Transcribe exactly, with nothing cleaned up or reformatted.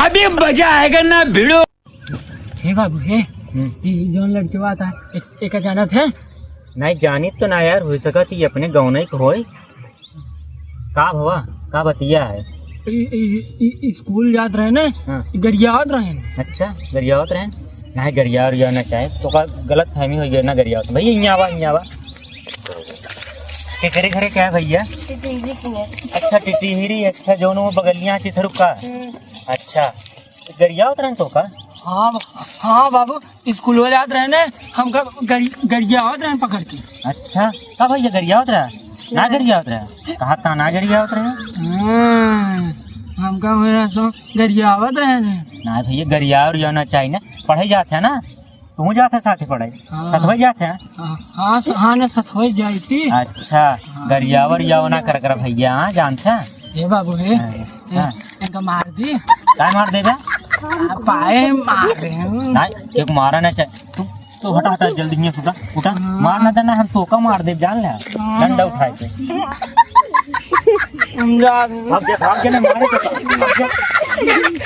अभी मजा आएगा ना भिड़ो। हे बाबू, हे, हम्म। ई जौन लड़के बात है, एक, एक जानत है? नहीं, जानित तो ना यार, हो सकत ई अपने गाँव नहीं होय। का भवा, का बतिया है? ई, ई, ई, ई स्कूल जात रहे ने, हाँ। गरियावत रहे ने। अच्छा, गरियावत रहे? नहीं, गरिया उरिया ना चाहे, तो का गलत फहमी हो गया ना, गरियावत। भैया, यहाँ आवा, यहाँ आवा। केकरे घरे क्या है भैया? टिटिहिरी की है। अच्छा, टिटिहिरी, अच्छा, जौन वो बगलिया चिथरुका। हम्म। अच्छा, गरियावत रहन तो का? हाँ, हाँ बाबू, स्कूल जात रहे ने, हमका गरि-, गरियावत रहन पकड़ के। अच्छा, का भैया गरियावत रहा? ना गरियावत रहा? कहा था ना गरियावत रहा? हाँ, हमका मेरा सो गरियावत रहे ने। ना भैया, गरिया उरिया ना चाहिए ना, पढ़े जात है ना, तू जात है साथे पढ़े, हाँ। सतवे जात है? हाँ, हाँ, स-, हाँ, ना सतवे जाई थी। अच्छा, हाँ। गरियावर याव ना कर कर भैया, हाँ, जानत है? हे बाबू, हे, हाँ, हे, हाँ। इनका मार दी। काय मार देबे? आ, पाए मार रहे हैं। नहीं, एक मारा ना चाहे। तू, तू हटा, हटा, जल्दी हियाँ से उठा, उठा। हाँ। मार ना देना, हम तोका मार देब, जान ले। हाँ। डंडा उठाए के। हम जा रहे हैं। भाग जा, भाग जा, ना मारे तो। भाग जा।